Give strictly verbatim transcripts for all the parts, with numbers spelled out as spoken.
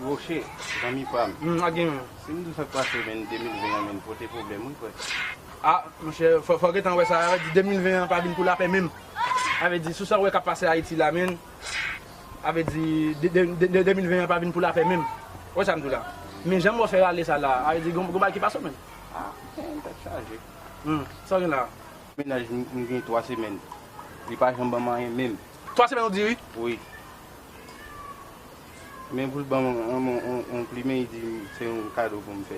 Roche, zanmi pa m. Hmm, ak gen. Si m di w sa k pase, men, de mil ven an, men, pote pwoblèm, wi, frè. Ah, monchè, fò, fò gentan wè sa. Sa vle di de mil ven an pa vin pou lapè menm. Sa vle di, sou sa w wè k ap pase Ayiti la, men, sa vle di, de, de, de, de, de mil ven an pa vin pou lapè menm. Wè sa m di w la. Men jan m wè w fè rale sa la, sa vle di, gon, gon bagay ki pase w, men. Ah, men, tèt chaje. Hmm, sa w gen la? Mennaj m, m gen twa semèn. Li pa janm ban m anyen menm. Twa semèn ou di wi? Wi. Men pou l ban m yon, yon, yon, yon plimen, li di m se yon kado pou m fè.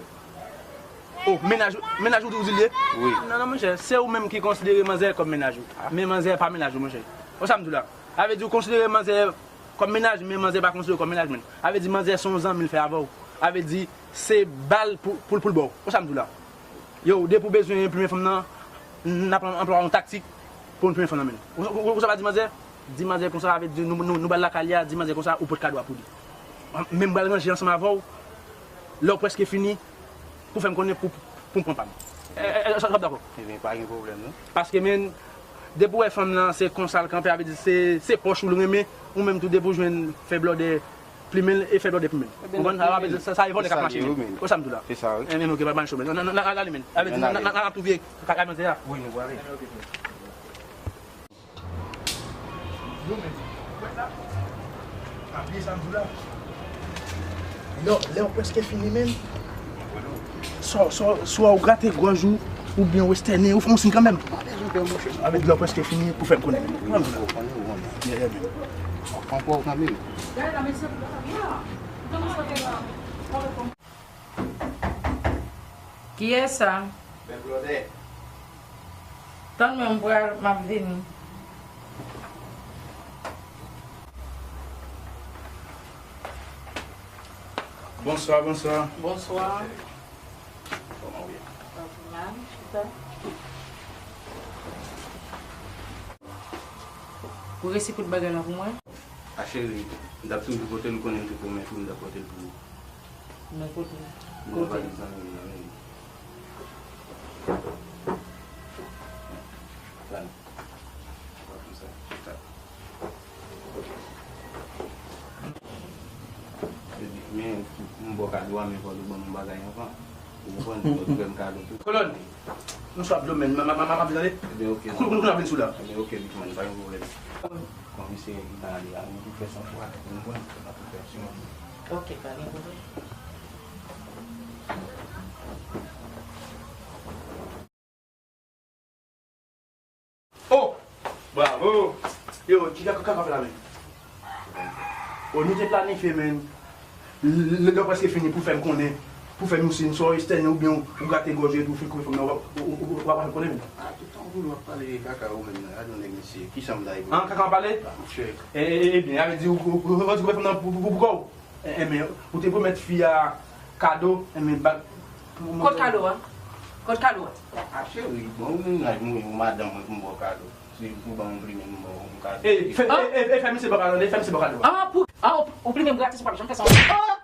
Oh, mennaj, mennaj ou, ou di l ye? Wi. Non, non, monchè, se ou menm ki konsidere manzè kòm mennaj ou. Men manzè pa mennaj ou, monchè. Wè sa m di w la? Sa vle di ou konsidere manzè kòm mennaj, men manzè pa konsidere w kòm mennaj, menn. Sa vle di manzè se yon zanmi l fè avè w. Sa vle di se ba l pou, pou, pou l ba w. Wè sa m di w la? Yo, depi w bezwen enprime fanm nan, n ap anplwaye yon taktik pou enprime fanm nan, menn. Ou, ou, ou, ou sa pa di manzè? Di manzè konsa, sa vle di nou, nou, nou ba l lakay li a, di manzè konsa, ou pot kado a pou li. Men m pral ranje ansanm avè w, lè w prèske fini, pou fè m konnen pou, pou m pran pa m. E, e, e, sa, sa w dakò? Ebyen, pa gen pwoblèm, non. Paske, menn, depi w wè fanm nan, se konsa l kanpe, sa vle di se, se pòch ou l renmen, ou menm tou depi w jwenn fè blòdè plimen l e fè blòdè plimen l. Konprann? Sa vle di sa, sa e vòlè k ap mache, menn. Wè sa m di w la? Se sa, wi. Ebyen, oke, pa, pa gen pwoblèm. N, n, n, n, n, ale, menn. Sa vle di n, n, n, n ap twouve kaka manzè a. Wi, nou prale. Yo, men, wè sa? Pa bliye sa m di w la. Lè, lè w prèske fini, menn. Swa, swa, swa w grate gòj ou, oubyen w estène, ou fè yon siy kanmenm. Pa bezwen pè, monchè. Avèk lè w prèske fini, pou fè m konnen, menn. Ou konnen, ou konnen. Yeah, yeah, menn. Ankò kanmenm. Kiyès sa? Bèl blòdè. Tann mwen, m pral, m ap vini. Bonswa, bonswa. Bonswa. Kòman w ye? Pa pi mal, chita. Ou resi kout bagay la pou mwen? A cheri, m t ap toujou pote l, ou konnen m te pwomèt ou m t ap pote l pou ou. Nan kote? Nan valiz zanmi m nan, wi. Tann. Wè konsa. Chita. Men, m ba w kado a, men fò w ban m yon bagay anvan. Ou konprann? Fò w fè m kado tou. Kolòn! Nou sou ap dlo, men, m, m, m, m ap vin, tande? Ebyen, oke. Kou, kou, kou, ap vin sou la. Ebyen, oke, big man, pa gen pwoblèm. Komisè, li pale a, nou tou fè san fwa, nou konn, nou tou fè san fwa. Oke, pa gen pwoblèm. Oh! Bravo! Yo, ki ka, ka, ka fè la, men? Oh, nou te planifye, men. L-, l-, lè w prèske fini pou fè m konnen, pou fè m yon siy, swa w estène oubyen w grate gòj ou epi w fin koupe fanm nan, w ap, w, w, w, w ap konnen, men. Ah, tout tan w vin w ap pale kaka ou menm nan, gade yon nèg mesye, ki jan m ta ye pou... Ah, kaka w ap pale? Ah, monchè. E, e, e, ebyen, sa vle di ou, ou, ou, ou koupe fanm nan pou, pou, pou, pou kò w? E, e, men, ou te pwomèt fi a kado, e, men, bag. Kot kado a? Kot kado a? Ah, cheri, bon, ou mennaj mwen, ou madanm mwen pou m ba w kado. Si ou ban m yon plimen, m ba w yon kado. E, fè, e, e, e, fè misye ba w kado, fè misye ba w kado. Ah, pou, ah, ou, ou plimen m gratis, ou p ap janm fè sa.